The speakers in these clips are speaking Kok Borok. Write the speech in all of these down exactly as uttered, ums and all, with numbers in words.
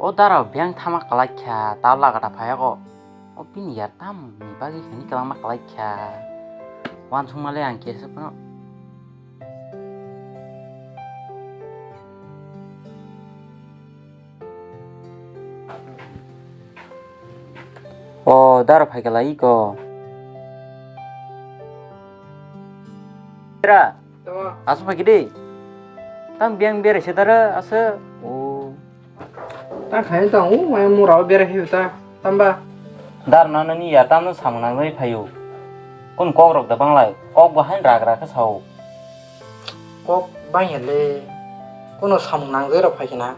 O dara biyang thama kwlai kha, ta lagata phaiyago. O bini yar tamni bagwi hwnwi kwlangma kwlai kha. Wansukma le ang kesa phano. O dara phai kwlai ko. Tamo. Aswk phai khe de. Tam biyang berai se dara asa. O. Ta khai tong u, mai mura o berai hiu ta. Tamba. Dar na nani ya tam no samung nang dai phaio. Kun kok rok da banglai. Kok bo hain rak rak khe sao. Kok bang ya le. Kuno samung nang dai rok phai khe na.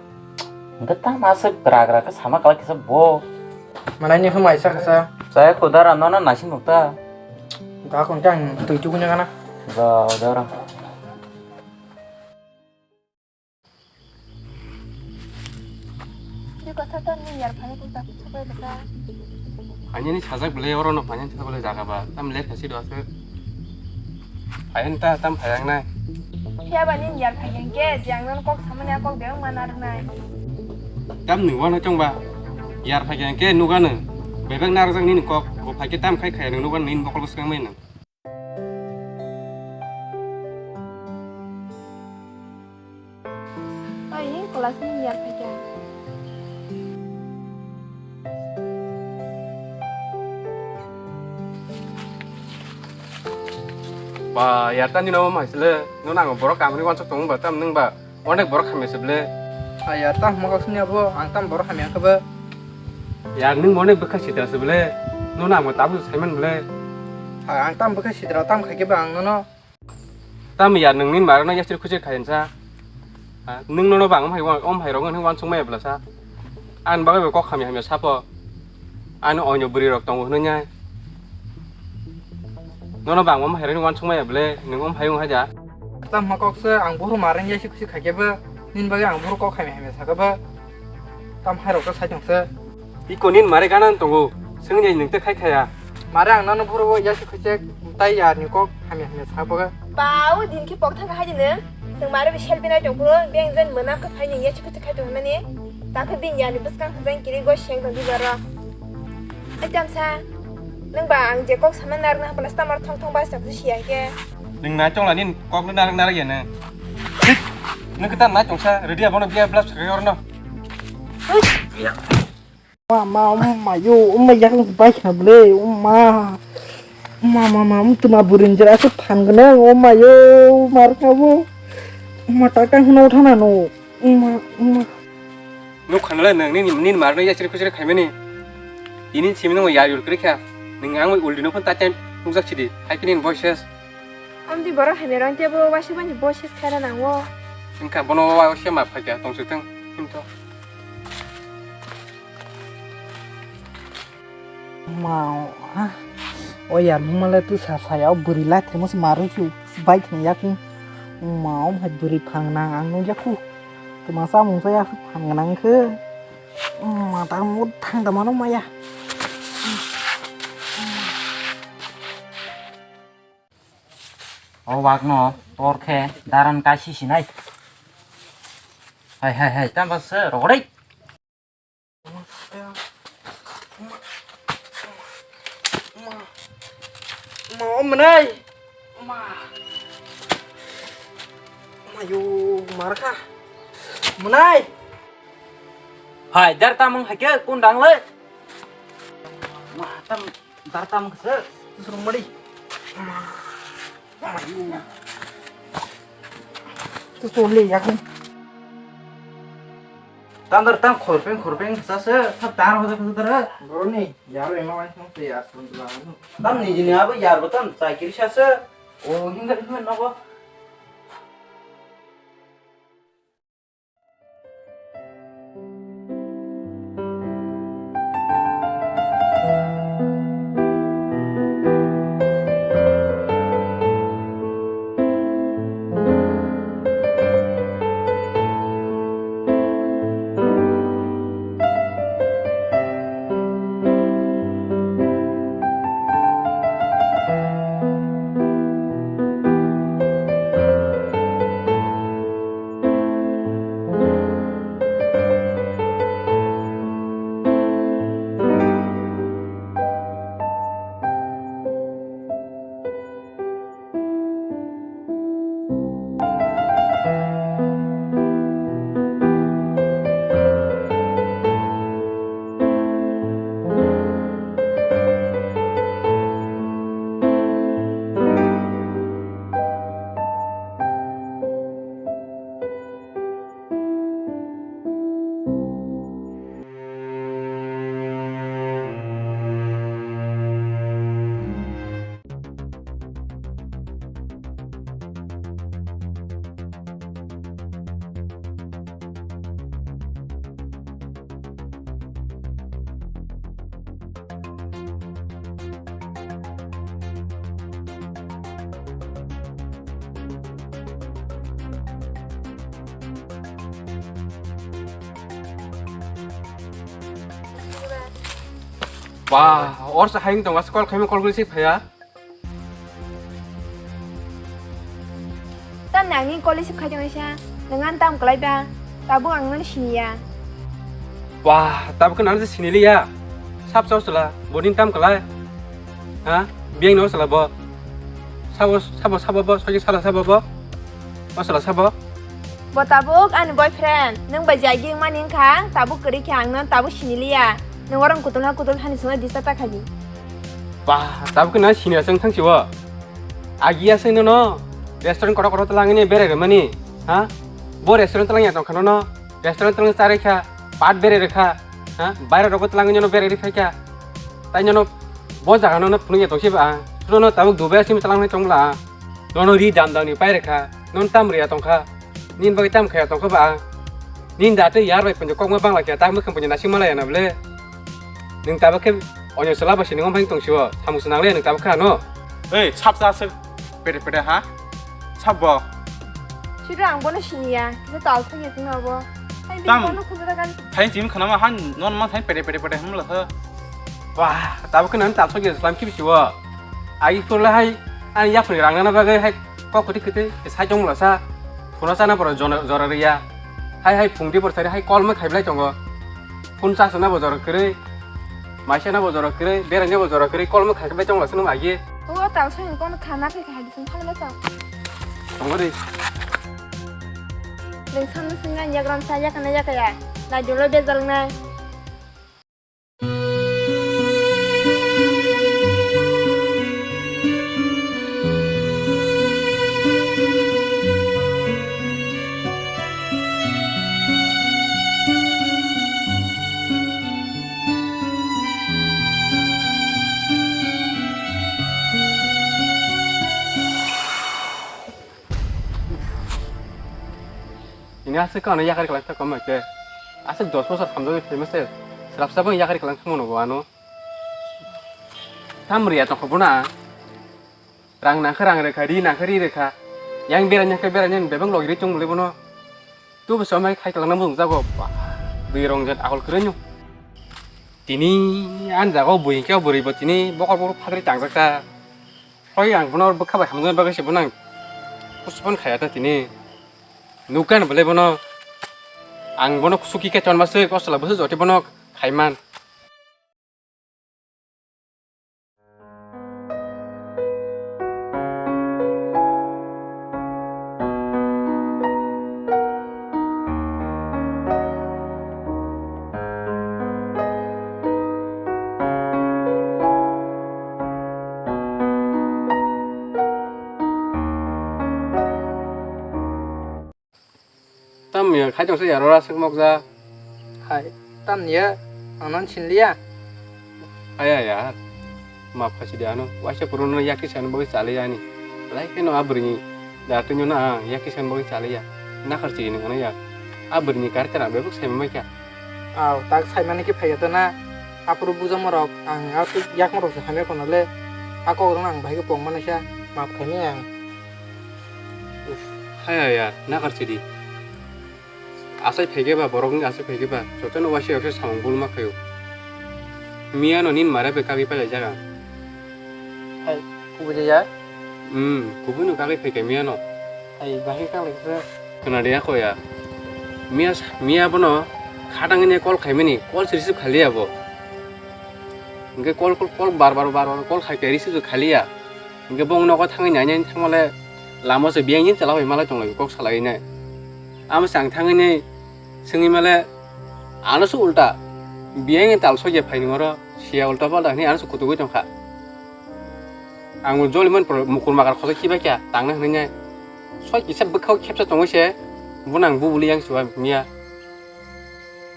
Hwnkhe tam asa rak rak khe sama kwlai kisa bo. Manai ni hwmai sa kasa. Chaya kho dara no na naising thok ta. Da kon kang tui tu kunya kana. Da dara. Tei kotha tam ni yar phai kung tak chok bai bwsa. Phanyani sajak bwle oro no phanyani sajak bwle jaga ba tam le khasi do aswk. Phayan ta tam phayang nai. Phiya ba nini yar phai khe je ang nono kok samani a kok bebak ma narwk nai. Tam ni wano chong ba yar phai khe nuga no bebak narwk jak nini kok bo phai khe tam khai khai nung nuga nini bokol bwswk nang mai nang. Ai, class ni yar khaikha. Ba, yar tani no mai sile, no nango borok kamri wansok tong ba tam nung ba, onek borok hamya se ble. Ai, yar tam huma kok sini abo, ang tam borok hamya khe ba. Yar nung onek bwkha sitra se ble, no nango tabu saiman ble. Ai, ang tam bwkha sitra tam khaikhe ba ang nono. Tamo ya nwng nini marokno yasri khusri khainsa? Ha, nwng nono bang om hai, om hai rok wngkhe wansuk maya bwlasa? Ani bagwi bo kok hamya hamya sapo. Ani onyo bwrwi rok tongo hwnwi nai. Nono bang om hai rokni wansuk maya bwle, nwng om hai wng haja. Tamo kok se ang buphuru marokno yasri khusri khaikhe bo, nini bagwi ang buphuru kok hamya hamya sakhe bo. Tam hai rok khe sai tong se. Iko nini mare gana tongo, swngni nwng tei khai khaya. Mare ang nono phuru o yasuk khuchek tai yarni kok hamya hamya sa boga. Ba, o din khe pok thang hai nwng. Nwng mare bo selfie nai tong phuru, beng jen mwnam khe phai nwng yasuk khuchek khai tong mani. Ta khe bini yarni bwskang hwnjang kiri go seng tong di baro. Ai tamsa, nwng ba ang je kok sama narwk na hapla stamar thong thong bai sa khe siya khe. Nwng nai tong la nini kok no narwk narwk ya nwng. Nwng khe ta nai tong sa, ready abono biya blab sa khe orno. Ui. Ma, ma, ma, yo, ma, yakung bai khna ble, ma. Ma, ma, ma, um, tuma burin jera se phan gana, o ma, yo, mar ka bo. Ma, ta kang hno thana no. Ma, ma. Nuk khana le nang, nini, nini mar no yasri khusri khaimani. Ini simi no ya yul kri kha. Ning ang ul dino phun ta time nuk jak sidi. Hai kini voices. Am di borok hai merang te bo wasi bani voices khaina nango. Engka bono wa se ma phakya tong siteng. Hinto. Ma, ha, o yar mumale tu sa saya o bwrwi lai themo se marwi su bai thang yak. Ma, o hai bwrwi phang nang ang nung yaku. Tuma samung sa yak phang nang khe. Ma, ta mo thang da mano maya. O wak no tor khe daran kaisi sinai. Hai, hai, hai, tamo se rogorei. Ma, o mwnai. Ma. Ma, yo, mar kha. Mwnai. Hai, dar tamung hai khe kun dang le. Ma, tam, dar tamung khe se. Tusrung mari. Ma. Ma, yo. Tusrung le yakung. Tandar tam khorpeng khorpeng sa se, sab tar hoda hoda dara. Boroni, yaro ema wai song se yar song dula. Tam ni jini abo yar bo tam chai kiri sa se. O hinga hinga nogo. Ba, or sa hayung tong, as call khaima call guli si phaya. Tam nangni call receive khai tong sa, nang an tam kalai ba, tabuk ang nang siniya. Ba, tabuk nang si siniliya. Sab chao sala, bodin tam kalai. Ha? Biang no sala bo. Sabo, sabo, sabo bo, soji sala sabo bo. O sala sabo. Bo tabuk ani boyfriend, nang bai jagi mani wngkha, tabuk kwrwi khe ang nang tabuk siniliya. Nang orang kutulha kutul hani sungna dista ta khaji. Ba, tabuk na siniya seng thang siwa. Agi aseng no no. Restaurant koro koro talangni berai remani. Ha? Bo restaurant talang ya tong khano no. Restaurant talang chare kha, pat berai rekha. Ha? Baira rok talang no berai ri phai kha. Tai no no bo jaga no no phunung ya tong siba. Suno no tabuk Dubai simi talang nai tong la. Nono ri dam dam ni pai rekha, non tam riya tongkha, nin bagwi tam khaya tongkha ba ang. Nin da tei yar bai punjo kokma bangla kya, tak mwkhang punjo nasing malaya na ble. Ning tabo khe onyo sela ba sining omphang tong siwo, samung se nangle ning tabo kha no. Ei, sap sa se, pede pede ha? Sap bo. Sida ang bono siniya, kisa tal thangya tino bo. Hai Tam. Bono khumra gan. Thain chim khana ma han, non ma thain pede pede pede hamla ha. Wah, tabo khe nang tal sokya slam kibisi wo. Ai phone le hai, ani yaphang rang nana bagwi hai kok kwtwi kwtwi sai tong mula sa. Phone sana boro jora, jora riya. Hai hai phung di bor sari hai call ma khai blai tongo. Phone charge na bo jora kwrwi. Maisa na bo jora kwrwi, bereng na bo jora kwrwi, call ma khai blai tong mula sa nung agi. O tal song kono khana khai khai disung khana sa. Tongo ri. Deng sam sing ngan yagram sa yakana yakaya. Nai dolo bejal nai. Ini aswk ano yakar kwlai thangkha khe. Aswk dos bosor hamjagwi phaima se. Swrapsa bo yakar kwlai thangmano bo ano. Tam riya tongkha bo na. Rang nangkha rang rekha, ri nangkha ri rekha. Yang berai nangkha berai nang bebak logi ri tong bole bono. Tu bo somai khai kwlangna bo wngjago. Ba, bwi rong jet akol kwrwi no. Tini an jaga o bui hwnkhe o bwrwi bo tini bokol bokol phatri tangjak ta. Hoi ang bono bwkha bai hamjaknai bagwi se bono ang postpone khaiya ta tini. Nukha ni bwlai bono ang bono suki khe tonma se kosla bwswk jotwi bono khaiman. Tamni ya khai tong se ya rora sek mok ja. Hai, tamni ya, ang nang sinliya. Aya ya, map khachi de ano, waisa purun no yakti san bagwi chali ani. Lai khe no abrini da tu no na yakti san bagwi chali ya. Nakhar chi ni ano ya. Abrini kar tera bebuk sai mai kha. Aw, tak sai mani khe phaiya to na. Apuru buja morok, ang a yak morok se hamya kono le. A kok rok ang bahai khe pong mani kha, map khaini ang. Uf, haya ya, nakarchidi. Asai phaikhe ba, borokni asai phaikhe ba, jotono waisa waisa samung bulma khaio. Miya no nin mare bai kagwi pailai jaga. Hai, kubui ya? Hmm, kubui no kagwi phaikhe miya no. Hai, bahai kaglai khe. Khna de ako ya. Miya, miya bono khatang ni call khaimani, call se receive khaliya bo. Hingke call, call, call bar bar, bar bar call khaikhe receive khaliya. Hingke bong nogo thangwi nai nai thangmale lama se biyang yin chala bai malai tonglai kok salai nai. Amo se ang thangwi nai swngwi male ano se ulta biyang tal sokya phaini oro siya ulta palta hwnwi ano se kutugwi tongkha. Ang bo joli man mukur makar khoso khibai kya tangna hwnwi nai. Soi kisa bwkhao khepsa tongwi se bono ang bubuli yang siwa miya.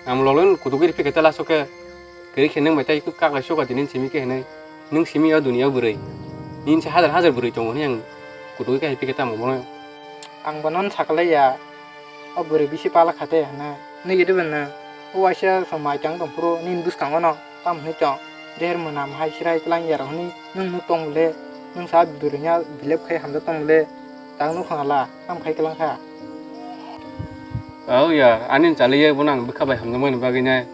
Ang lolong kutugwi riphi khe tela soke. Kwrwi khe nwng bai tei kuk kaklai suka tini simi khe hinwi. Nwng simi o duniya o bwrwi. Nini se hajar hajar bwrwi tongo hinwi ang kutugo khe hai phikhe tamo bono. Ang bono wng sakalai ya. O bwrwi bisi pala khate hinwi. Nini gede bwna. O waisa som mai tang tong phuru nini bwskango no tam hinwi tong. Deher mwnam hai sirai twlang ya rok hinwi nwng nuk tong bole. Nwng sa bwrwi nya bilep khai hamjak tong bole. Tang nuk kha la. Ham khai kwlang kha. O ya, ani chaliya bono ang bwkha bai hamjakmani bagwi nai.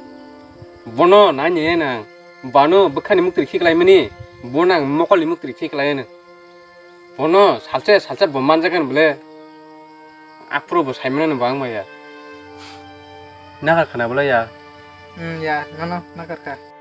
Bono nai ni nang. Bano bwkhani muktwi khiklaimani, bo nang mokolni muktwi khiklaino. Bono salsa salsa bo manjak bole. Aphuru bo saimano bo ang maya. Nakar khana bole ya. Hmm, ya, nono nakar kha.